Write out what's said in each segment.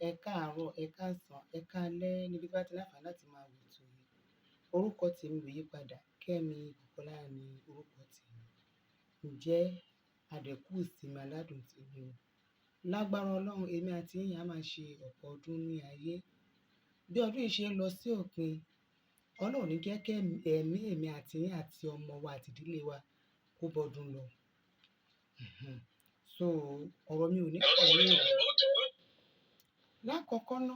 Ẹ káàárọ̀, ẹ̀ káàsán, ẹ̀ káalẹ́ níbi tí bá ti láǹfààní láti máa wò ètò yìí. Orúkọ tèmi ò yípadà, Kẹ́mi Bùkọ́lá ni orúkọ tèmi. Ǹjẹ́ àdẹ́kù ìsinmi aládùn tèmi o. Lágbára Ọlọ́run, èmi àti yín a máa ṣe ọ̀pọ̀ ọdún ní ayé. Bí ọdún yìí ṣe ń lọ sí òpin, Ọlọ́run ò ní jẹ́ kí ẹ̀mí èmi àti yín àti ọmọ wa àti ìdílé wa kó bọ́dún lọ. So ọ̀rọ̀ mi ò ní pọ̀ ní òní. Lákọ̀ọ́kọ́ ná,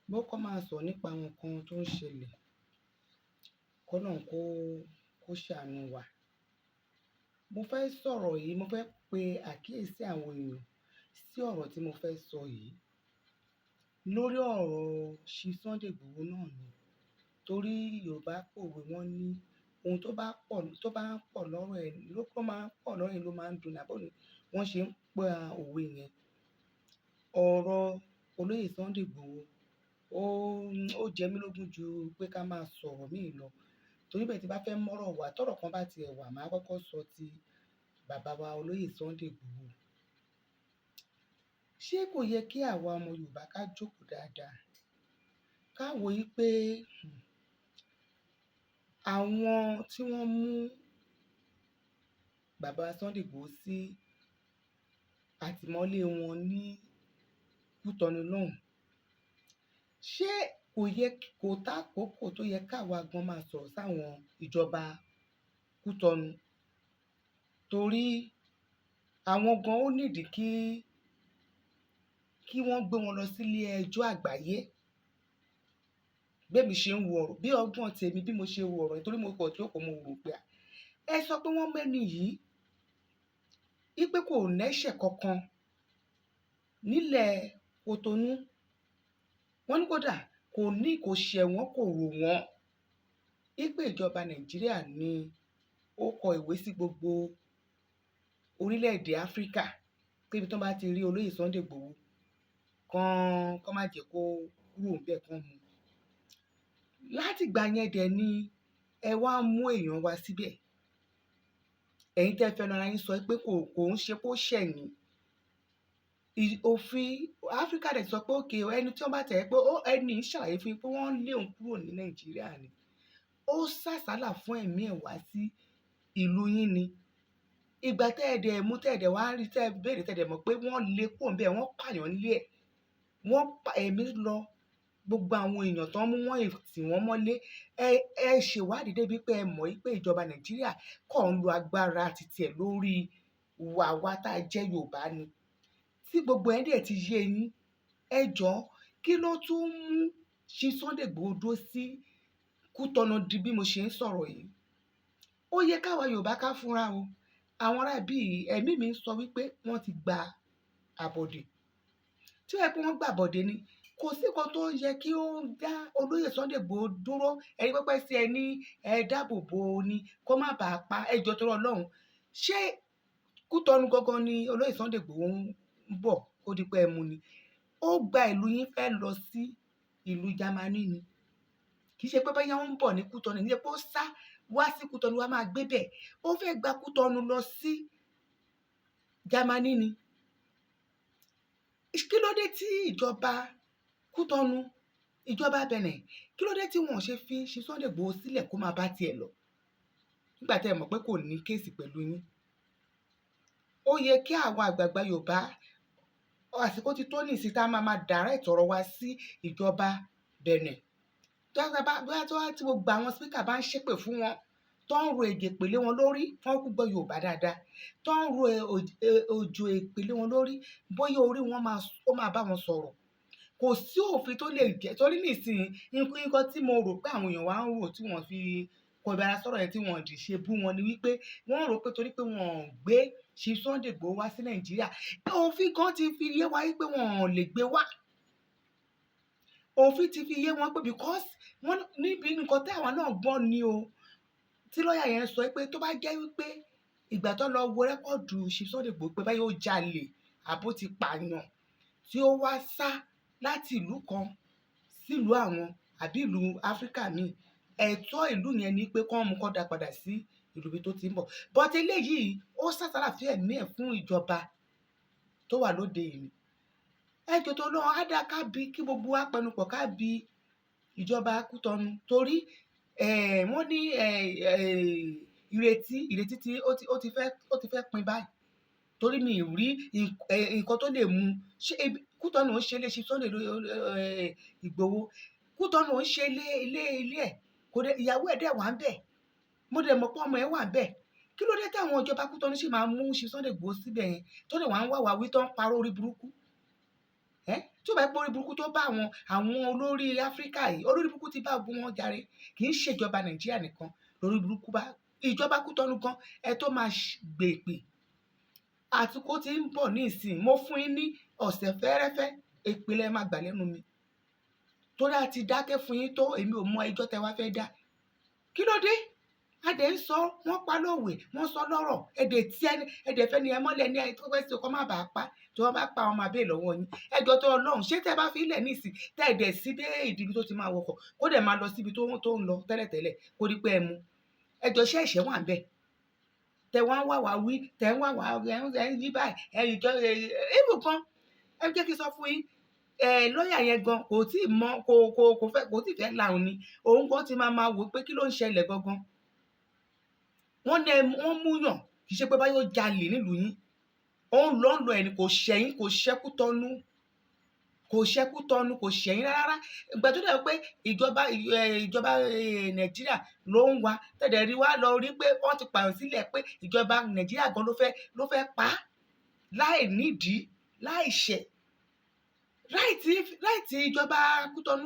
mo kọ́ máa sọ̀rọ̀ nípa àwọn nǹkan tó ń ṣẹlẹ̀. Kọ́lọ́run kó ṣàánú wa. Mo fẹ́ sọ̀rọ̀ yìí, mo fẹ́ pe àkíyèsí àwọn èèyàn sí ọ̀rọ̀ tí mo fẹ́ sọ yìí. Lórí ọ̀rọ̀ Chief Sunday Igboho náà ni. Torí Yorùbá pòwe wọ́n ní ohun tó bá pọ̀, tó bá ń pọ̀ lọ́rọ̀ ẹ, ló kó máa ń pọ̀ lọ́rọ̀ ẹni ló máa ń dùn ní àbọ̀ ni wọ́n ṣe ń pa òwe yẹn. Ọ̀rọ̀ olóyè Sunday Igboho ó jẹ mí lógún ju pé ká máa sọ̀rọ̀ míì lọ. Torí bẹ́ẹ̀ tí bá fẹ́ mọ́rọ̀ wá, tọ̀rọ̀ kan bá ti ẹ̀ wà, màá kọ́kọ́ sọ ti bàbá wa olóyè Sunday Igboho. Ṣé kò yẹ kí àwa ọmọ Yorùbá ká jókòó dáadáa? Ká wò í pé àwọn tí wọ́n mú bàbá Sunday Igboho sí àtìmọ́lé wọn ní Kútọ̀nù lọ́hùn. Ṣé kò yẹ, kò tá àkókò tó yẹ ká àwa gan máa sọ̀rọ̀ sáwọn ìjọba Kútọ̀nù? Torí àwọn gan ó nídìí kí wọ́n gbé wọn lọ sí ilé ẹjọ́ àgbáyé. Bí èmi ṣe ń wo ọ̀rọ̀, bí ọgbọ́n tèmi bí mo ṣe wo ọ̀rọ̀ yìí, torí mo kọ̀ jókòó mo rò pé à, ẹ sọ pé wọ́n mú ẹni yìí, wípé kò lẹ́sẹ̀ kankan nílẹ̀ Kotonu. Wọ́n ní kódà kò ní, kò ṣẹ̀ wọ́n, kò rò wọ́n. Wípé ìjọba Nàìjíríà ni ó kọ ìwé sí gbogbo orílẹ̀-èdè Áfríkà pé ibi tí wọ́n bá ti rí olóyè Sunday Igboho, kán má jẹ́ kó kúrò níbẹ̀ kán mú. Láti ìgbà yẹn dẹ̀ ni ẹ wá mú èèyàn wá síbẹ̀. Ẹ̀yin tẹ́ fẹnu ara yín sọ pé kò ń ṣe pé ó ṣẹ̀ yín. Òfin Áfríkà dẹ̀ sọ pé okay ẹni tí wọ́n bá tẹ̀ pé ó ẹni yìí ṣàlàyé fún yín pé wọ́n lé òun kúrò ní Nàìjíríà ni. Ó sàsálà fún ẹ̀mí ẹ̀ wá sí ìlú yín ni. Ìgbà tẹ́ ẹ dẹ̀ mú, tẹ́ ẹ dẹ̀ wá rí, tẹ́ ẹ béèrè, tẹ́ ẹ dẹ̀ mọ̀ pé wọ́n lé kúrò níbẹ̀, wọ́n pààyàn nílé ẹ̀. Wọ́n pa ẹ̀mí lọ. Gbogbo àwọn èèyàn tó ń mú wọ́n tì wọ́n mọ́lé. Ẹ ṣèwádìí débi pé ẹ mọ̀ wípé ìjọba Nàìjíríà kàn ń lo agbára titi ẹ̀ lórí wa tá jẹ́ Yorùbá ni. Tí gbogbo ẹ̀ dẹ̀ ti yé yín. Ẹ jọ, kí ló tún mú Chief Sunday Igboho dúró sí Kútọ̀nù di bí mo ṣe ń sọ̀rọ̀ yìí? Ó yẹ ká àwa Yorùbá ká fúnra o. Àwọn ará ibí yìí, ẹ̀mí mi ń sọ wípé wọ́n ti gba àbọ̀dè. Tí ó jẹ́ pé wọ́n gba àbọ̀dè ni, kò sí nǹkan tó yẹ kí ó dá olóyè Sunday Igboho dúró. Ẹni pẹ́pẹ́ sí ẹ ní ẹ dáàbò bo ni kó má bàa pa ẹ jọ torí Ọlọ́run. Ṣé Kútọ̀nù gangan ni olóyè Sunday Igboho ń bọ̀ kó di pé ẹ mú ni? Ó gba ìlú yín fẹ́ lọ sí ìlú Jámánì ni. Kì í ṣe pé bóyá ó ń bọ̀ ní Kútọ̀nù, ní pé ó sá wá sí Kútọ̀nù wá máa gbé bẹ̀. Ó fẹ́ gba Kútọ̀nù lọ sí Jámánì ni. Kí ló dé tí ìjọba Kútọ̀nù, ìjọba Benin, kí ló dé tí wọ́n ò ṣe fi Chief Sunday Igboho sílẹ̀ kó máa bá ti ẹ̀ lọ? Nígbà tí ẹ mọ̀ pé kò ní case pẹ̀lú yín. Ó yẹ kí àwọn àgbààgbà Yorùbá, àsìkò tí tó ní ìsìn tá a máa direct ọ̀rọ̀ wa sí ìjọba Benin. Bóyá tí gbogbo àwọn speaker bá ń ṣépè fún wọn, tó ń ro èdè pèlé wọn lórí, wọ́n kú gbọ́ Yorùbá dáadáa, tó ń ro òjò èpè lé wọn lórí, bóyá orí wọn máa, ó máa bá wọn sọ̀rọ̀. Kò sí òfin tó lè jẹ́ torí nísìnyí, nǹkan tí mo rò pé àwọn èèyàn wa ń rò tí wọ́n fi kọbi ara sọ̀rọ̀ yẹn tí wọ́n dì ṣe bú wọn ni wípé wọ́n rò pé torí pé wọ́n ò gbé Chief Sunday Igboho wá sí Nàìjíríà, òfin kan ti fi yé wa wípé wọ́n ò lè gbé wá. Òfin ti fi yé wọn pé because wọ́n níbi nǹkan tí àwa náà gbọ́ ni o. Tí lawyer yẹn sọ pé tó bá jẹ́ wípé ìgbà tó lọ wo record Chief Sunday Igboho pé báyìí ó jalè àbó ti pààyàn tí ó wá sá láti ìlú kan sí ìlú àwọn àbí ìlú Áfríkà míì, ẹ̀tọ́ ìlú yẹn ni pé kí wọ́n mú kó dá padà sí ìlú ibi tó ti ń bọ̀. But eléyìí ó sàsálà fún ẹ̀mí ẹ̀ fún ìjọba tó wà lóde yìí. Ẹ jọ̀ọ́ torí Ọlọ́run, á dáa ká bi kí gbogbo wa pẹnupọ̀ ká bi ìjọba Kútọnu, torí wọ́n ní ìrètí tí ó ti fẹ́ pin báyìí, torí mi ì rí nǹkan tó lè mú ṣé Kútọnu ń ṣe ilé Chief Sunday Ìgbòho. Kútọnu ń ṣe ilé ẹ̀, kò dẹ̀, ìyàwó ẹ̀ dẹ̀ wà ńbẹ̀. Mo dẹ̀ mọ̀ pé ọmọ ẹ̀ wà ńbẹ̀. Kí ló dé táwọn ìjọba Kútọnu sì máa mú Chief Sunday Ìgbòho síbẹ̀ yẹn, tó dẹ̀ wá ń wá wá wí, tó ń parọ́ orí burúkú? Ẹ́ tí ó bá jẹ́ pé orí burúkú tó bá àwọn olórí Áfríkà yìí, olórí burúkú ti bá gbogbo wọn jàre. Kì í ṣe ìjọba Nàìjíríà nìkan lórí burúkú bá. Ìjọba Kútọnu gan, ẹ tó máa gbèpè. Àsìkò tí ń bọ̀ ní ìsìn, mo fún yín ní ọ̀sẹ̀ fẹ́ẹ́rẹ́fẹ́, èpè lẹ máa gbà lẹ́nu mi. Torí a ti dákẹ́ fún yín tó, èmi ò mọ ẹjọ́ tẹ wá fẹ́ dá. Kí ló dé? A dẹ̀ ń sọ, wọ́n pa lówe, wọ́n sọ lọ́rọ̀, ẹ dẹ̀ tí ẹni, ẹ dẹ̀ fẹ́ ni ẹ mọ́lẹ̀ ní ẹni tó fẹ́ sí kó má bàa pa. Tí wọ́n bá pa, wọ́n máa béèrè lọ́wọ́ yín. Ẹ jọ̀ọ́ torí Ọlọ́run, ṣé tẹ bá fi í lẹ̀ ní ìsìn, tẹ́ ẹ dẹ̀ sí dé ìdí ibi tó ti máa wọkọ̀, kó dẹ̀ máa lọ síbi tó ń lọ tẹ́lẹ̀tẹ́lẹ̀, kó rí pé ẹ mú. Ẹ jọ̀ọ́, ṣé ẹ̀ṣẹ̀ wà ńbẹ̀? Tẹ wá ń wá wá wí, tẹ ń wá wá, ẹ ń yí báyìí, ẹ ìjọ, even gan, ẹ jẹ́ kí n sọ fún yín, lọ́yà yẹn gan kò tí ì mọ̀, kò kò kò fẹ́, kò tí ì fẹ́ lahùn ni. Òun gan ti máa máa wò pé kí ló ń ṣẹlẹ̀ gangan. Wọ́n ní ẹ, wọ́n mú yàn, kì í ṣe pé báyọ̀ ó jalè nílùú yín. Ó ń lọ ẹni kò ṣẹ̀yìn, kò ṣẹ́ Kútọnu, kò ṣẹ́ Kútọnu, kò ṣẹ̀yìn rárá. Ìgbà tó dẹ̀ pé ìjọba Nàìjíríà ló ń wá, tẹ̀dẹ̀ rí wá lọ rí pé wọ́n ti pààyàn sílẹ̀ pé ìjọba Nàìjíríà gan ló fẹ́ pa á láì nídìí, láì ṣẹ̀. Right, ìjọba Kútọnu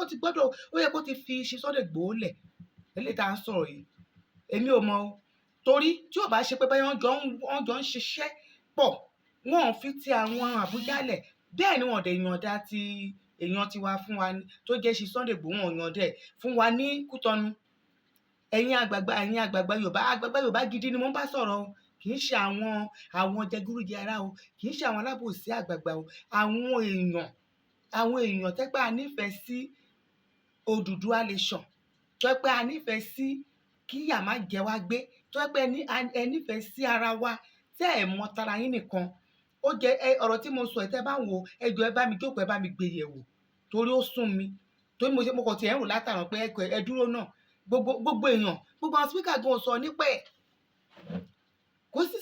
ó ti gbọ́dọ̀, ó yẹ kó ti fi Chief Sunday Igboho lẹ̀. Eléyìí tá à ń sọ̀rọ̀ yìí, èmi ò mọ̀ o. Torí tí ò bá ṣe pé báyọ̀ wọ́n jọ ń ṣiṣẹ́ pọ̀, wọ́n ò fi ti àwọn Àbújá lẹ̀. Bẹ́ẹ̀ ni wọ́n dẹ̀ yànda ti èèyàn tiwa fún wa tó jẹ́ Chief Sunday Igboho, wọn ò yànda ẹ̀ fún wa ní Kútọnu. Ẹ̀yin àgbààgbà Yorùbá, àgbààgbà Yorùbá gidi ni mo ń bá sọ̀rọ̀ o. Kì í ṣe àwọn jẹgúrújẹrá o, kì í ṣe àwọn alábòsí àgbààgbà o. Àwọn èèyàn tẹ́ pé a nífẹ̀ẹ́ sí Odùduwà nation, tó jẹ́ pé a nífẹ̀ẹ́ sí kí ìyà má jẹ wá gbé, tó jẹ́ pé ẹ nífẹ̀ẹ́ sí ara wa, tẹ́ ẹ̀ mọ tara yín nìkan. Ó jẹ́ ẹ ọ̀rọ̀ tí mo sọ ẹ̀, tẹ́ bá ń wò, ẹ jọ̀ọ́, ẹ bá mi jókòó, ẹ bá mi gbé yẹ̀wò, torí ó sún mi. Torí mo ṣe, mo kàn tiẹ̀ ń rò látàárọ̀ pé ẹ dúró náà. Gbogbo èèyàn, gbogbo àwọn speaker gan ò sọ nípa ẹ̀. Kò sí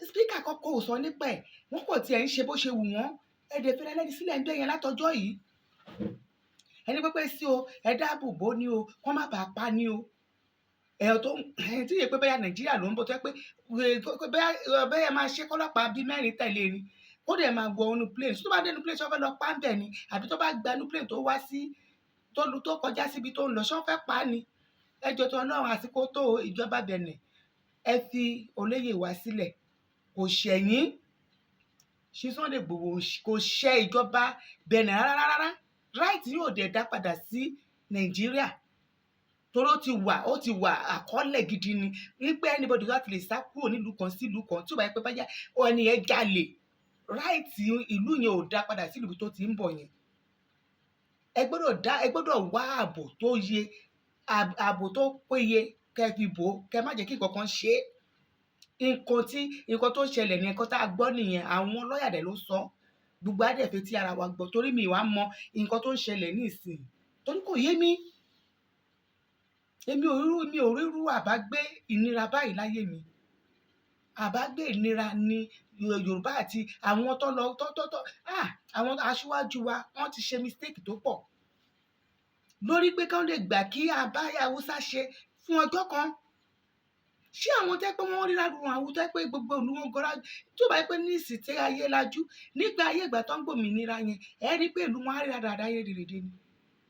speaker kankan ò sọ nípa ẹ̀. Wọ́n kàn tiẹ̀ ń ṣe bó ṣe wù wọ́n. Ẹ dẹ̀ fẹ́rẹ́ lẹ́ni sílẹ̀ ń bẹ́ yẹn látọjọ́ yìí. Ẹni pẹ́pẹ́ sí o, ẹ dáàbò bò ní o, kó má bàa pa ní o. Ẹ̀yàn tó tí yẹ pé bóyá Nàìjíríà ló ń bọ̀, tó jẹ́ pé bóyá máa ṣe kọ́lọ́pàá bíi mẹ́rin tẹ̀lé ni, kó dẹ̀ máa wọ inú plane. Tó bá dé inú plane, ṣé wọ́n fẹ́ lọ pa ń bẹ̀ ni? Àbí tó bá gba inú plane tó wá sí, tó lu, tó kọjá síbi tó ń lọ, ṣé wọ́n fẹ́ pa á ni? Ẹ jọ̀ọ́ torí Ọlọ́run, àsìkò tó ìjọba Benin, ẹ fi olóyè wa sílẹ̀. Kò ṣẹ̀yìn. Chief Sunday Igboho kò ṣẹ ìjọba Benin rárá rárá. Right yóò dẹ̀ dá padà sí Nàìjíríà, torí ó ti wà àkọọ́lẹ̀ gidi ni wípé anybody láti lè sá kúrò nílùú kan sí ìlú kan, tí ó bá yẹ pé báyà ẹni yẹn jalè, right ìlú yẹn ò dá padà sí ìlú tó ti ń bọ̀ yẹn. Ẹ gbọ́dọ̀ wá ààbò tó yẹ, ààbò tó péye, kẹ́ fi bò ó, kẹ́ má jẹ́ kí nǹkan kan ṣe é. Nǹkan tó ṣẹlẹ̀ ní nǹkan tá a gbọ́ nìyẹn. Àwọn lọ́ọ̀yà dẹ̀ ló sọ, gbogbo á dẹ̀ fi tí ara wa gbọ́, torí mi wàá mọ nǹkan tó ń ṣẹlẹ̀ ní ìsìn, torí kò yé mi. Èmi ò rírú, mi ò rírú àbágbé ìnira báyìí láyé mi. Àbágbé ìnira ni Yorùbá àti àwọn tó lọ tó tó tó àwọn aṣíwájú wa, wọ́n ti ṣe mistake tó pọ̀ lórí pé kán lè gbà kí a bá Haúsá ṣe fún ọjọ́ kan. Ṣé àwọn tẹ́ pé wọ́n rí ládùúgbò àwọn tẹ́ pé gbogbo ìlú wọn gọ́ra, tí ó bá yẹ pé ní ìsìn tí ayé lajú, nígbà ayé ìgbà tó ń gbòmìnira yẹn, ẹ rí pé ìlú wọn á rí dáadáa rédèrèdè ni?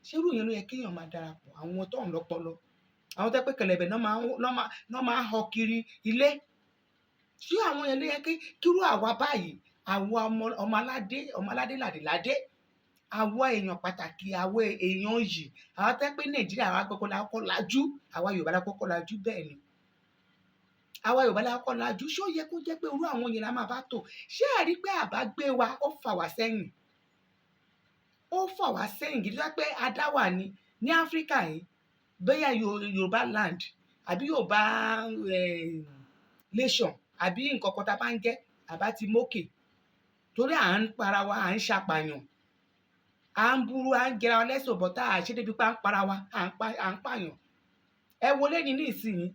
Ṣé irú yẹn ló yẹ kéèyàn máa darapọ̀? Àwọn tó ń lọ́pọlọ, àwọn tẹ́ pé kẹ̀lẹ̀bẹ̀ náà máa ń họ kiri ilé, ṣé àwọn yẹn ló yẹ kí kírú àwa báyìí, àwa ọmọ aládé, ọmọ aládé làdìládé, àwa èèyàn pàtàkì, àwa èèyàn yìí, àwọn tẹ́ pé Nàìjíríà, àwa gbọ́kọ́ la kọ́kọ́ lajú, àwa Yorùbá la kọ́kọ́ lajú? Bẹ́ẹ̀ ni, àwa Yorùbá la kọ́kọ́ lajú. Ṣé ó yẹ kó jẹ́ pé irú àwọn yẹn la máa bá tò? Ṣé ẹ rí pé àbá gbé wa, ó fà wá sẹ́yìn, ó fà wá sẹ́yìn gidi tó pé adá wà ní Áfíríkà yìí, bóyá Yorùbá land àbí Yorùbá nation àbí nǹkan kan tá a bá ń jẹ́, àbá ti mókè. Torí à ń para wa, à ń ṣàpàyàn, à ń burú, à ń jẹra wa lẹ́sọ̀, bọ̀ tá a ṣe débi pé à ń para wa, à ń pààyàn. Ẹ wo léni ní ìsinyìí,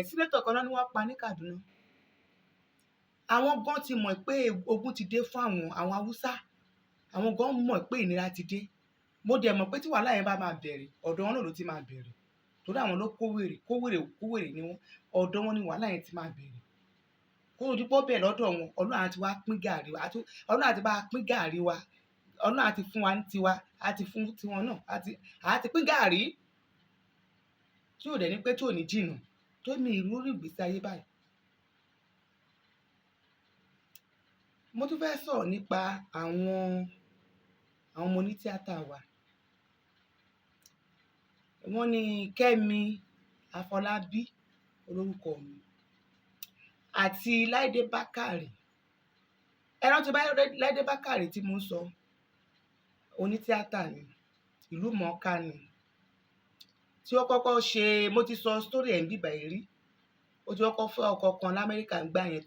senator kan náà ni wọ́n pa ní Kaduna. Àwọn gan ti mọ̀ pé ogun ti dé fún àwọn Haúsá. Àwọn gan mọ̀ pé ìnira ti dé. Mo dẹ̀ mọ̀ pé tí wàhálà yẹn bá máa bẹ̀rẹ̀, ọ̀dọ̀ wọn náà ló ti máa bẹ̀rẹ̀. Torí àwọn ló kó wèrè, kó wèrè, kó wèrè ni wọ́n. Ọ̀dọ̀ wọn ni wàhálà yẹn ti máa bẹ̀rẹ̀. Kó tó di pé ó bẹ̀rẹ̀ lọ́dọ̀ wọn, Ọlọ́run á ti wá pín gàárì wa, Ọlọ́run á ti bá pín gàárì wa. Ọlọ́run á ti fún wa ní tiwa, á ti fún tiwọn náà, á ti pín gàárì. Tí ò dẹ̀ ní pé tí ò ní jìnnà, tó ní ìrírí ìgbésí ayé báyìí. Mo tún fẹ́ sọ̀rọ̀ nípa àwọn ọmọ onítíátà wa. Wọ́n ní Kẹ́mi Afọlábí olórúkọ mi àti Láìdé Bákàrè. Ẹ rántí bá Láìdé Bákàrè tí mo ń sọ, onítíátà ni, ìlú mọ̀ọ́ká ni, tí ó kọ́kọ́ ṣe, mo ti sọ story ẹ̀ ń bíbà yìí rí. Ó ti kọ́kọ́ fẹ́ ọkọ kan l'Amẹ́ríkà ń gbà yẹn,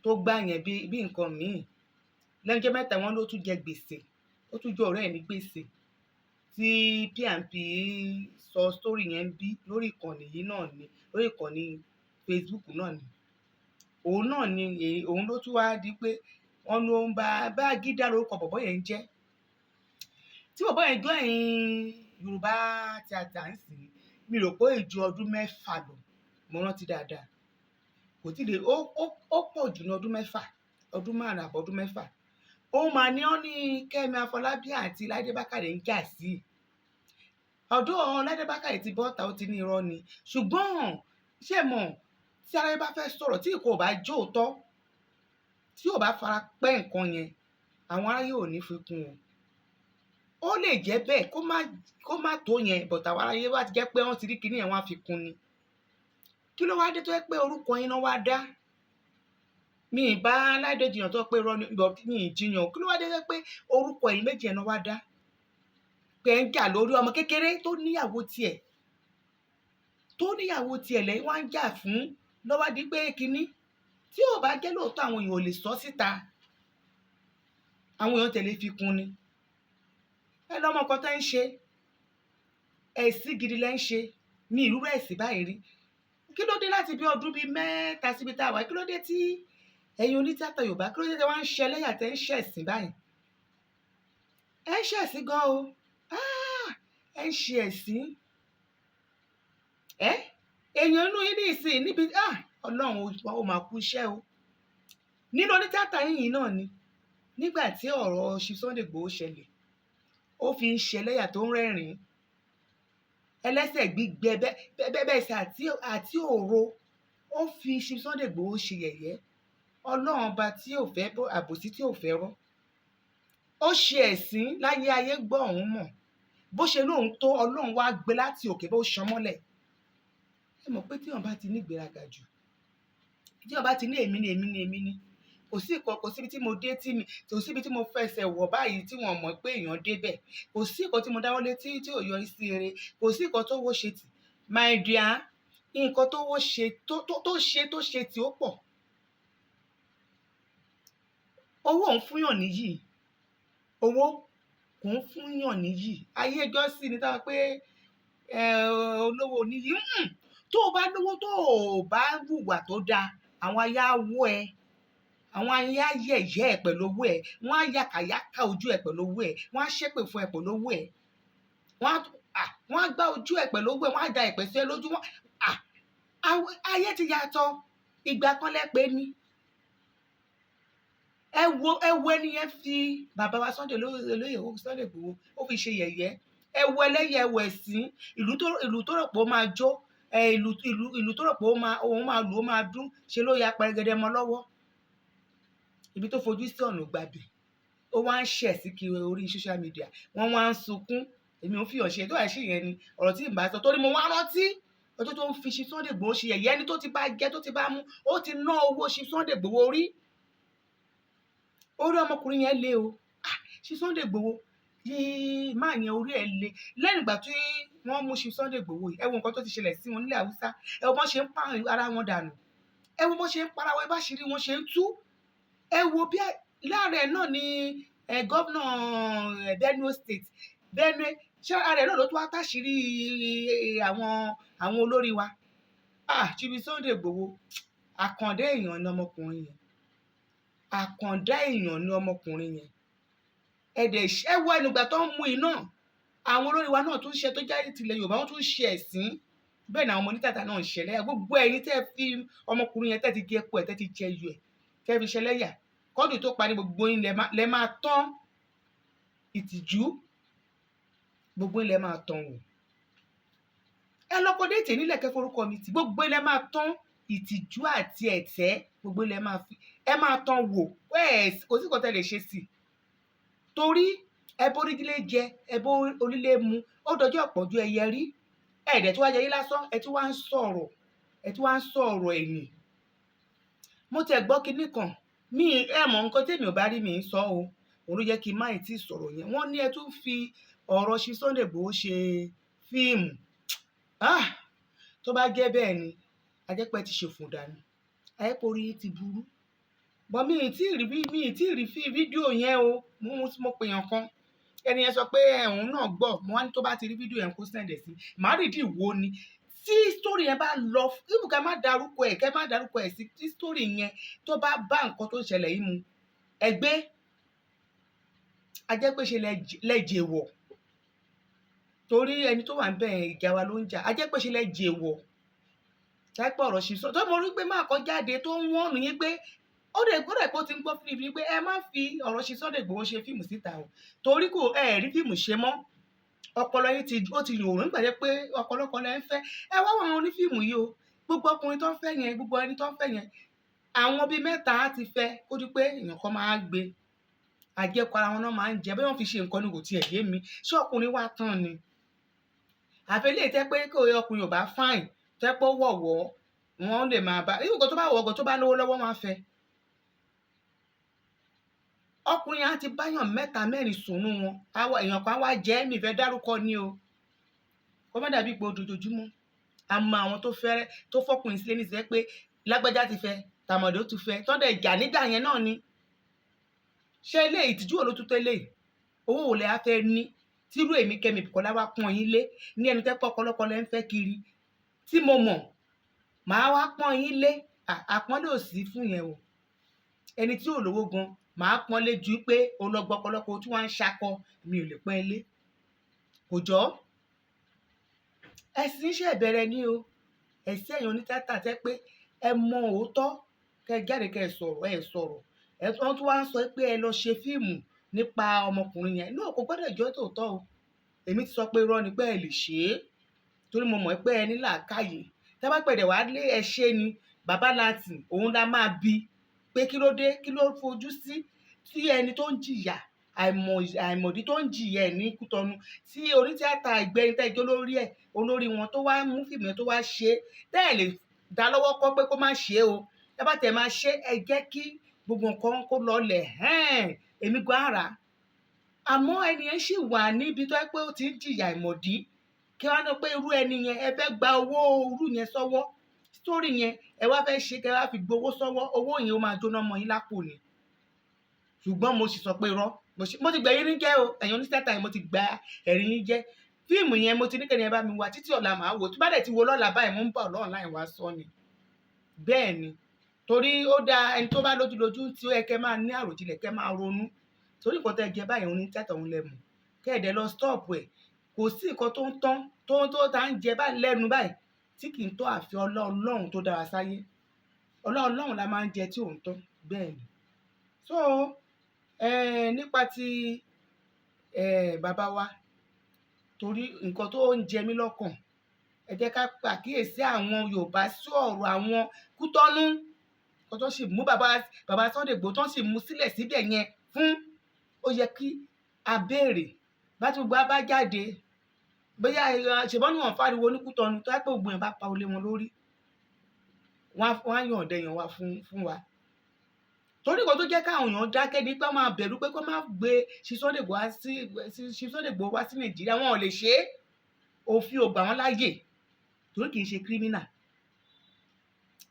tó gbà yẹn bí nǹkan míì. Lẹ́nu ọjọ́ mẹ́ta wọ́n ló tún jẹ gbèsè, ó tún jẹ ọ̀rẹ́ ẹ̀ ní gbèsè. Tí P&P sọ story yẹn ń bí lórí ìkànnì yìí náà ni, lórí ìkànnì Facebook náà ni. Òun náà ni, òun ló tún wá di pé wọ́n ló ń bá Gídá lórúkọ bọ̀bọ́ yẹn ń jẹ́. Tí bọ̀bọ́ yẹn join Yorùbá theatre ń sìn, mi rò pé ju ọdún 6 lọ, mo rántí dáadáa. Kò tí lè, ó pọ̀ jù ní ọdún 6, ọdún 5 àbọ̀ ọdún 6. Ó máa ní ọ́ ní Kẹ́mi Afọlábí àti Láìdé Bákàrè ń jà sí. Ọ̀dọ̀ Láìdé Bákàrè ti bọ́ta, ó ti ní irọ́ ni. Ṣùgbọ́n ṣé mọ̀ tí aráyé bá fẹ́ sọ̀rọ̀ tí kò bá jó òótọ́, tí ò bá fara pẹ́ nǹkan yẹn, àwọn aráyé ò ní fi kún o. Ó lè jẹ́ bẹ́ẹ̀ kó má tó yẹn, but àwọn aráyé bá ti jẹ́ pé wọ́n ti rí kíní yẹn, wọ́n á fi kún ni. Kí ló wá dé tó jẹ́ pé orúkọ yín náà wá dá? Mi ì bá Láìdé jiyàn tó pé irọ́ ni, but mi ì jiyàn. Kí ló wá dé tó jẹ́ pé orúkọ ẹ̀yin méjì yẹn náà wá dá? Pé ẹ̀ ń jà lórí ọmọ kékeré tó níyàwó tiẹ̀, tó níyàwó tiẹ̀ lẹ́yìn wá ń jà fún lọ́wọ́ di pé kíní. Tí ò bá jẹ́ lóòótọ́ àwọn èèyàn ò lè sọ síta. Àwọn èèyàn tẹ̀lé fi kún ni. Ẹ lọ́mọ kan tó ń ṣe, ẹ̀sìn gidi lẹ́ ń ṣe, mi ìrú ẹ̀sìn báyìí rí. Kí ló dé láti bí ọdún bí 3 síbi tá a wà? Kí ló dé tí ẹ̀yin onítìátà Yorùbá, kí ló dé tí wọ́n ń ṣe ẹlẹ́yà tẹ́ ń ṣẹ̀sìn báyìí? Ẹ ń ṣẹ̀sìn gan o. Ẹ ń ṣe ẹ̀sìn. Ẹ́ èèyàn inú yín ní ìsìn níbi, Ọlọ́run ó máa kú iṣẹ́ o. Nínú onítìátà yín yìí náà ni, nígbà tí ọ̀rọ̀ Chief Sunday Igboho ṣẹlẹ̀, ó fi ń ṣe ẹlẹ́yà tó ń rẹ́rìn-ín. Ẹlẹ́sẹ̀ gbígbẹ bẹ́ẹ̀ sí àti òro, ó fi Chief Sunday Igboho ṣe yẹ̀yẹ́. Ọlọ́run ọba tí ò fẹ́ àbòsí tí ò fẹ́ rọ́. Ó ṣe ẹ̀sín láyé ayé gbọ́ òun mọ̀. Bó ṣe lóhun tó, Ọlọ́run wá gbé láti òkè bó ṣan mọ́lẹ̀. Ẹ mọ̀ pé tí èèyàn bá ti ní ìgbéraga jù, tí èèyàn bá ti ní èmi ni, èmi ni, èmi ni, kò sí nǹkan, kò síbi tí mo dé tí mi, kò síbi tí mo fẹsẹ̀ wọ̀ báyìí tí wọ́n mọ̀ pé èèyàn dé bẹ̀. Kò sí nǹkan tí mo dáwọ́ lé tí ò yọrí sí rere. Kò sí nǹkan tó wó ṣe tì. My dear, nǹkan tó wó ṣe, tó ṣe tì ó pọ̀. Owó òun fún yàn níyì. Owó kò ń fún yàn níyì. Ayé ẹjọ́ sí ni táwa pé, olówó níyì. Tó o bá lówó tó o bá wùwà tó dáa, àwọn ayé á wó ẹ. Àwọn ayé á yẹ̀yẹ́ ẹ pẹ̀lú owó ẹ. Wọ́n á yàkàyàkà ojú ẹ pẹ̀lú owó ẹ. Wọ́n á ṣépè fún ẹ pẹ̀lú owó ẹ. Wọ́n á gbá ojú ẹ pẹ̀lú owó ẹ. Wọ́n á da ẹ̀pẹ̀ sí ẹ lójú. Ayé ti yàtọ̀. Ìgbà kan lẹ pé ni. Ẹ wo ẹni yẹn fi bàbá wa Sunday olóyè Sunday Igboho, ó fi ṣe yẹ̀yẹ́. Ẹ wo ẹlẹ́yẹ, ẹ wo ẹ̀sín. Ìlú tó rò pé ó máa jó, ìlú tó rò pé òun máa lù, ó máa dún, ṣe ló ya pẹrẹgẹdẹ mọ́ lọ́wọ́. Ibi tó fojú sí ọ̀nà gbàbẹ̀. Ó wá ń ṣẹ̀ sí kiri orí social media. Wọ́n wá ń sunkún. Èmi ò fi hàn ṣe, tó àìṣe yẹn ni ọ̀rọ̀ tí ì bá sọ. Torí mo wá rántí ọjọ́ tó ń fi Chief Sunday Igboho ṣe yẹ̀yẹ́, ẹni tó ti bá jẹ, tó ti bá mú, ó ti ná owó Chief Sunday Igboho rí. Orí ọmọkùnrin yẹn le o. Chief Sunday Igboho, yéé, máa yẹn orí ẹ̀ le. Lẹ́yìn ìgbà tí wọ́n mú Chief Sunday Igboho yìí, ẹ wo nǹkan tó ti ṣẹlẹ̀ sí wọn nílẹ̀ Haúsá. Ẹ wo bọ́n ṣe ń pa ara wọn dànù. Ẹ wo bọ́n ṣe ń para wọn, ẹ bá ṣírí wọn ṣe ń tú. Ẹ wo bí lára ẹ̀ náà ni gómìnà Benue State, Benue, ṣé ara ẹ̀ náà ló tún wá táṣìírí àwọn olórí wa? Ah, Chief Sunday Igboho, àkàndá èèyàn ni ọmọkùnrin yẹn, àkàndá èèyàn ni ọmọkùnrin yẹn. Ẹ̀dẹ̀ ẹ wo ẹnugbà tó ń mú iná, àwọn olórí wa náà tún ṣe tó jáde tilẹ̀ Yorùbá, wọ́n tún ṣe ẹ̀sín. Bẹ́ẹ̀ ni àwọn ọmọ onítàtà náà ń ṣẹlẹ́yà. Gbogbo ẹ̀yin tẹ́ fi ọmọkùnrin yẹn, tẹ́ ti gé epo ẹ̀, tẹ́ ti jẹ iyọ̀ ẹ̀, tẹ́ fi ṣẹlẹ́yà, kọ́dù tó parí, gbogbo yín lẹ máa tán ìtìjú, gbogbo yín lẹ máa tán wò. Ẹ lọ́kọ déètì nílẹ̀ kẹ́ forúkọ mi tì, gbogbo yín lẹ máa tán ìtìjú àti ẹ̀tẹ́, gbogbo yín lẹ máa fi ẹ máa tán wò. Kò sí nǹkan tẹ́ lè ṣe sí i, torí ẹbọ orílẹ̀ jẹ, ẹbọ orílẹ̀ mu, ó dọjọ́ ọ̀pọ̀jù ẹyẹ rí. Ẹ̀ẹ́dẹ̀ tí wàá jẹ yín lásán, ẹ tí wàá ń sọ̀rọ̀, ẹ tí wàá ń sọ̀rọ̀ ẹ̀yìn. Mo tẹ̀ gbọ́ kinní kan, mi ẹ mọ̀ nǹkan tèmi ò bá rí mi ń sọ o, òun ló jẹ́ kí n má ì tí sọ̀rọ̀ yẹn. Wọ́n ní ẹ tún fi ọ̀rọ̀ ṣe Sunday Igboho ṣe fíìmù. Ah, tó bá jẹ́ bẹ́ẹ̀ ni, ajẹ́pẹ́ ti ṣòfò dànù, ajẹ́pẹ́ orí yín ti burú. Bọ́ mi ì tí ì rí, mi ì tí ì rí fídíò yẹn o. Mo pèèyàn kan, ẹni yẹn sọ pé òun náà gbọ́. Mo wá ní tó bá ti rí fídíò yẹn, kó send ẹ̀ sí. Màá rìdí wo ni tí story yẹn bá lọ, even kẹ́ má darúkọ ẹ̀, kẹ́ má darúkọ ẹ̀ sí. Tí story yẹn tó bá bá nǹkan tó ń ṣẹlẹ̀ yìí mu, ẹgbẹ́ ajẹ́pẹ́ ṣe lẹ́jẹ̀ wọ̀, torí ẹni tó wà ń bẹ̀ ìjà wa ló ń jà. Ajẹ́pẹ́ ṣe lẹ́jẹ̀ wọ̀ táìpọ̀ ọ̀rọ̀ ṣe sọ tó. Mo rí pé máa kọ́ jáde tó ń wọ́n yín pé ó dẹ̀ gbọ́dọ̀ pé ó ti ń gbọ́ fíìmù, pé ẹ má fi ọ̀rọ̀ ṣe Sunday Igboho ṣe fíìmù síta o, torí kò ẹ rí fíìmù ṣe mọ́. Ọpọlọ yín ti ó ti yòrò nígbà jẹ́ pé ọ̀pọ̀lọpọ̀ lẹ ń fẹ́. Ẹ wá àwọn onífíìmù yìí o, gbogbo ọkùnrin tó ń fẹ́ yẹn, gbogbo ẹni tó ń fẹ́ yẹn, àwọn bíi mẹ́ta á ti fẹ́ kó di pé èèyàn kan máa gbé àjẹkọ ara wọn náà máa ń jẹ. Bẹ́ẹ̀ wọ́n fi ṣe nǹkan ni, kò tiẹ̀ yé mi. Ṣé ọkùnrin wá tán ni? Àfi eléyìí tẹ́ pé kó ọkùnrin ò bá fine, tẹ́ pé ó wọ̀wọ́, wọ́n lè máa bá ibùkún tó bá wọ̀ ọgàn, tó bá lówó lọ́wọ́, wọn á fẹ́. Ọkùnrin á ti báyàn mẹ́ta mẹ́rin sùn nú wọn, èèyàn kan á wá jẹ́. Mi fẹ́ dárúkọ ni o, kó má dàbí pé ojoojúmọ́ a mọ àwọn tó fẹ́rẹ́ tó fọkùnrin sílé nísìnyí pé lágbájá ti fẹ́, tàmọ̀dó ti fẹ́, tọ́ndẹ̀ ìjà nígbà yẹn náà ni. Ṣé ilé ìtìjú wo ló tún tẹ́lẹ̀? Owó wo lẹ á fẹ́ ní tírú èmi Kẹ́mi Bùkọ́lá wá pọ́n yín lé ní ẹni tẹ́ pọ́ ọ̀pọ̀lọpọ̀ lẹ́ ń fẹ́ kiri tí mo mọ̀, màá wá pọ́n yín lé? Àpọ́nlé ò sí fún yẹn o. Ẹni tí ò lówó gan màá pọ́n lé ju pé o lọ gbọ́ ọ̀pọ̀lọpọ̀ tí wọ́n ń ṣakọ, mi ò lè pọ́n ẹ lé. Kò jọ́ ẹ̀sìn iṣẹ́ ìbẹ̀rẹ̀ ni o. Ẹ̀sìn ẹ̀yàn onítìátà tẹ́ pé ẹ mọ òótọ́, kẹ́ jáde kẹ́ sọ̀rọ̀, ẹ sọ̀rọ̀, ẹ wọ́n tún wá ń sọ pé ẹ lọ ṣe fíìmù nípa ọmọkùnrin yẹn náà. Kò gbọ́dọ̀ jọ́ tòótọ́ o. Èmi ti sọ pé irọ́ ni, pé ẹ lè ṣe é, torí mo mọ̀ pé ẹ ní làákàyè. Tẹ́ bá pẹ̀dẹ̀ wá lé ẹ ṣe ni bàbá láti òun la máa bi pé kí ló dé, kí ló fojú sí tí ẹni tó ń jìyà àìmọ̀dí tó ń jìyà ẹ̀ ní Kútọ́nù, tí onítíátà ìgbẹ́ni tẹ́ jẹ́ olórí ẹ̀, olórí wọn tó wá mú fíìmù yẹn tó wá ṣe é, tẹ́ ẹ̀ lè dá lọ́wọ́ kọ́ pé kó má ṣe é o. Tẹ́ bá tẹ̀ máa ṣe, ẹ jẹ́ kí gbogbo nǹkan kó lọlẹ̀ hẹ́n, èmi gan á rà á. Àmọ́ ẹni yẹn ṣì wà níbi tó jẹ́ pé ó ti ń jìyà àìmọ̀dí, kí wọ́n á ní pé irú ẹni yẹn, ẹ fẹ́ gba owó irú yẹn sọ́wọ́, story yẹn ẹ wá fẹ́ ṣe kẹ́ wá fi gbowó sọ́wọ́, owó yẹn ó máa jóná mọ́ yín lápò ni. Ṣùgbọ́n mo sì sọ pé irọ́, mo ti gbà yín jẹ́ o. Ẹ̀yin onítíátà yẹn, mo ti gba ẹ̀rí yín jẹ́. Fíìmù yẹn, mo ti ní kẹ́ni ẹ bá mi wá títí ọ̀la, màá wò. Tí bá dẹ̀ ti wo lọ́la báyìí, mo ń bọ̀ online wá sọ ni. Bẹ́ẹ̀ ni, torí ó dáa, ẹni tó bá lójú lójú tí ó yẹ kẹ́ máa ní àròjinlẹ̀, kẹ́ máa ronú, torí nǹkan tẹ́ jẹ báyìí, òun ní tíátà, òun lẹ mọ̀, kẹ́ ẹ̀ dẹ̀ lọ stop ẹ̀. Kò sí nǹkan tó ń tán tó tá ń jẹ báyìí lẹ́nu báyìí tí kì í tó, àfi ọlá Ọlọ́run tó dára sáyé. Ọlá Ọlọ́run la máa ń jẹ tí òun tán. Bẹ́ẹ̀ ni. So nípa ti bàbá wa, torí nǹkan tó ń jẹ mí lọ́kàn, ẹ jẹ́ ká pàkíyèsí àwọn Yorùbá sí ọ̀rọ̀ àwọn Kútọ́nù, nǹkan tó sì mú bàbá Sunday Igboho tó sì mú sílẹ̀ síbẹ̀ yẹn fún, ó yẹ kí a béèrè bá tí gbogbo wa bá jáde bóyá ṣèbọn ní wọn fáriwo ní Kútọ́nù tó yẹ pé gbogbo yẹn bá pa olé wọn lórí, wọ́n á yọ̀ǹda èèyàn wa fún wa. Torí nǹkan tó jẹ́ káwọn èèyàn dákẹ́ ni pé wọ́n máa bẹ̀rù pé kó má gbé Chief Sunday Igboho wá sí, Chief Sunday Igboho wá sí Nàìjíríà. Wọn ò lè ṣe é, òfin ò gbà wọ́n láàyè, torí kì í ṣe criminal.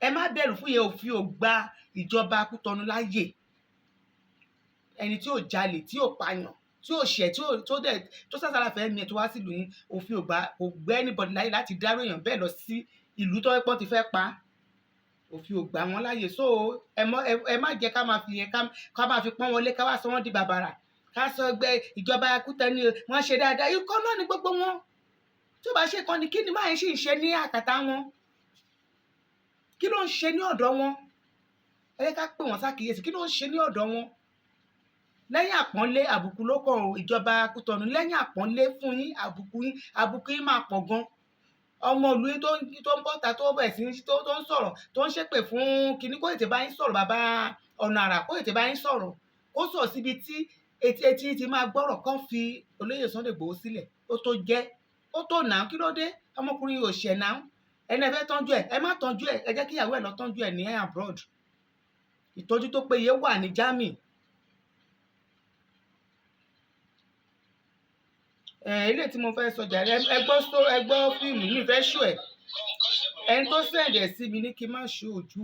Ẹ má bẹ̀rù fún yẹn, òfin ò gba ìjọba Kútọ́nù láàyè. Ẹni tí ò jalè, tí ò pààyàn, tí ò ṣẹ̀, tí ò tó dẹ̀ tó sàsálà fẹ́ mi ẹ̀ tó wá sílùú yín, òfin ò gbà, kò gbé anybody láyè láti dárò èèyàn bẹ́ẹ̀ lọ sí ìlú tó pọ́n ti fẹ́ pa á. Òfin ò gbà wọ́n láàyè. So ẹ má jẹ́ ká máa fi yẹn ká máa fi pọ́n wọlé, ká wá sọ wọ́n di bàbàrà, ká sọ ẹgbẹ́ ìjọba Kútẹ́ni wọ́n ṣe dáadáa. Ikọ́ náà ni gbogbo wọn. Tí ó bá ṣe kan ni, kí ni máa ń ṣì ń ṣe ní àkàtà wọn? Kí ló ń ṣe ní ọ̀dọ̀ wọn? Ẹ jẹ́ ká pè wọ́n sákìyèsí. Kí ló ń ṣe ní ọ̀dọ̀ wọn? Lẹ́yìn àpọ́nlé, àbùkù ló kàn o. Ìjọba Kútọ̀nù, lẹ́yìn àpọ́nlé fún yín, àbùkù yín, àbùkù yín máa pọ̀ gan. Ọmọ ìlú yín tó ń bọ́ta, tó bẹ̀ sí tó ń sọ̀rọ̀, tó ń ṣépè fún kinní, kó tètè bá yín sọ̀rọ̀. Bàbá ọ̀nà àrà, kó tètè bá yín sọ̀rọ̀, kó sọ̀ síbi tí etí etí ti máa gbọ́rọ̀, kán fi olóyè Sunday Igboho sílẹ̀. Ó tó jẹ́, ó tó nà án. Kí ló dé? Ọmọkùnrin yìí ò ṣẹ̀ nà án. Ẹni ẹ fẹ́ tọ́jú ẹ̀, ẹ má tọ́jú ẹ̀. Ẹ jẹ́ kí ìyàwó ẹ̀ lọ tọ́jú ẹ̀ ní abroad. Ìtọ́jú tó péye wà ní Germany. Ilé tí mo fẹ́ sọ jàre, ẹ gbọ́, ẹ gbọ́ fíìmù mi fẹ́ ṣù ẹ̀. Ẹni tó send ẹ̀ sí mi ní kí n má ṣe ojú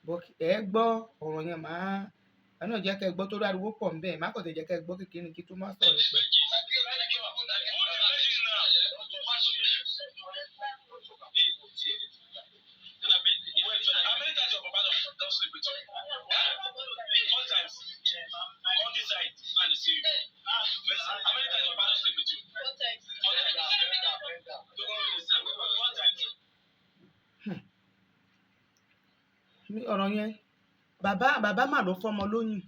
bọ̀. Ẹ gbọ́ ọ̀rọ̀ yẹn, màá ẹ náà jẹ́ kẹ́ ẹ gbọ́ tó dáriwó pọ̀ ń bẹ́ẹ̀. Má kàn tẹ̀ jẹ́ kẹ́ ẹ gbọ́ kékeré ní kí tó má sọ̀rọ̀ nípa ẹ̀. How many times your papa don sleep with you? Four times. On this side, man, see you. How many times your papa don sleep with you? Four times. Four times. Ní ọ̀rọ̀ yẹn, bàbá bàbá mà ló fọmọ lóyún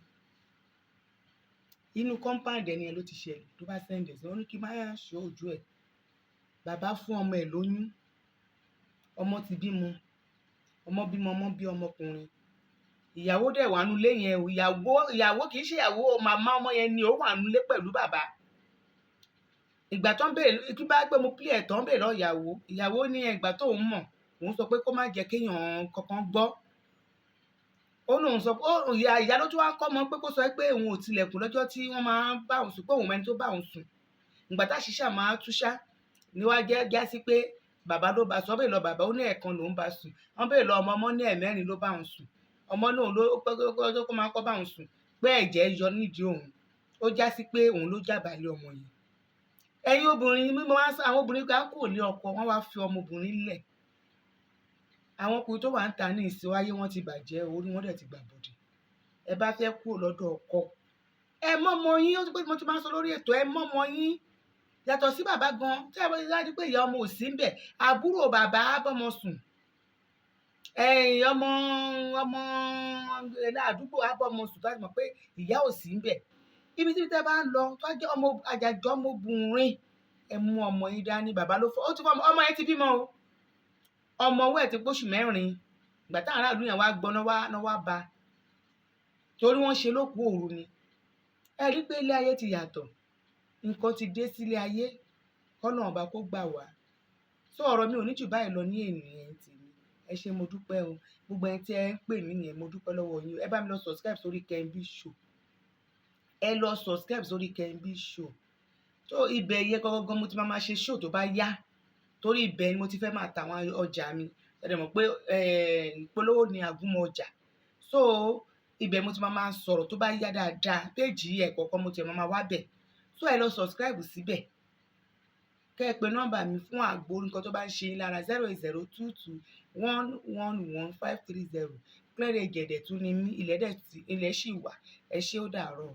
inú compound ẹni yẹn ló ti ṣẹlẹ̀. Tó bá send ẹ̀ sí, ó ní kí n má ṣe ojú ẹ̀. Bàbá fún ọmọ ẹ̀ lóyún, ọmọ ti bímọ, ọmọ bímọ, ọmọ bí ọmọkùnrin. Ìyàwó dẹ̀ wà nulẹ̀ yẹn o. Ìyàwó, ìyàwó kì í ṣe ìyàwó, màmá ọmọ yẹn ni ó wà nulẹ̀ pẹ̀lú bàbá. Ìgbà tó ń béèrè, kí bá gbé mo pílẹ̀ ẹ̀ tó ń béèrè lọ ìyàwó, ìyàwó ní ìgbà tó ń mọ̀, òun sọ pé kó má jẹ́ kéèyàn kankan gbọ́. Ó lóun sọ pé ó ìyá ìyá ló tún wá kọ́ ọmọ pé kó sọ pé òun ò tilẹ̀kùn lọ́jọ́ tí wọ́n máa ń bá òun sùn, pé òun mẹni tó bá òun sùn. Ìgbà tá ṣiṣẹ́ máa túṣá ni wá jẹ́ já sí pé bàbá ló bá sọ bẹ́ẹ̀ lọ. Bàbá ó ní ẹ̀ẹ̀kan lòún bá sùn. Wọ́n bẹ́ẹ̀ lọ ọmọ, ọmọ ní ẹ̀mẹ́rin ló bá òun sùn. Ọmọ náà ló pé kó máa kọ́ bá òun sùn, pé ẹ̀jẹ̀ yọ nídìí òun. Ó já sí pé òun ló jábàálẹ̀ ọmọ yẹn. Ẹ̀yin obìnrin mímọ́ wá, àwọn obìnrin kan kò lé ọkọ wọ́n wá fi ọmọbìnrin lẹ̀. Àwọn ọkùnrin tó wà ń ta ní ìsìn ayé wọn ti bàjẹ́, orí wọn dẹ̀ ti gbà bọ̀dẹ̀. Ẹ bá fẹ́ kúrò lọ́dọ̀ ọkọ, ẹ mọ́mọ yín. Ó ti pé mo ti máa ń sọ lórí ètò, ẹ mọ́mọ yín. Yàtọ̀ sí bàbá gan, tí ẹ bá ti dájú pé ìyá ọmọ ò sí ń bẹ̀, àbúrò bàbá á bọ́mọ sùn, ẹ̀yìn ọmọ ọmọ àdúgbò á bọ́mọ sùn, tó a ti mọ̀ pé ìyá ò sí ń bẹ̀. Ibi tí tẹ́ bá ń lọ tó jẹ́ ọmọ àjàjọ́ ọmọbìnrin, ẹ mú ọmọ yín dání. Bàbá ló fọ́, ó ti fọ́ ọmọ yẹn ti bímọ o. Ọmọ ọwọ́ ẹ̀ ti póṣù 4. Ìgbà táwọn aráàlú yẹn wá gbọ́ náà wá ba, torí wọ́n ṣe lókùú òru ni. Ẹ rí pé ilé ayé ti yàtọ̀, nǹkan ti dé sílé ayé, kọ́nà ọba kó gbà wá. So ọ̀rọ̀ mi ò ní jù báyìí lọ ní ènìyàn tèmi. Ẹ ṣé, mo dúpẹ́ o. Gbogbo ẹni tí ẹ ń pè mí yẹn, mo dúpẹ́ lọ́wọ́ yín. Ẹ bá mi lọ subscribe sórí Kembi Show. Ẹ lọ subscribe sórí Kembi Show. So ibẹ̀ yẹn gangan mo ti máa ṣe show tó bá yá, torí ibẹ̀ ni mo ti fẹ́ máa ta àwọn ọjà mi. Ẹ dẹ̀ mọ̀ pé ìpolówó ni àgúnmu ọjà. So ibẹ̀ mo ti máa sọ̀rọ̀ tó bá yá dáadáa. Péèjì yìí ẹ̀kọ̀ọ̀kan mo ti máa wá bẹ̀. So ẹ lọ subscribe síbẹ̀. Kẹ́ ẹ pe nọ́mbà mi fún àgbo nǹkan tó bá ń ṣe yín lára, 08022111530. Clear gẹ̀dẹ̀ tún ni mí, ilẹ̀ dẹ̀ ti ilẹ̀ ṣì wà. Ẹ ṣé, ó dàárọ̀.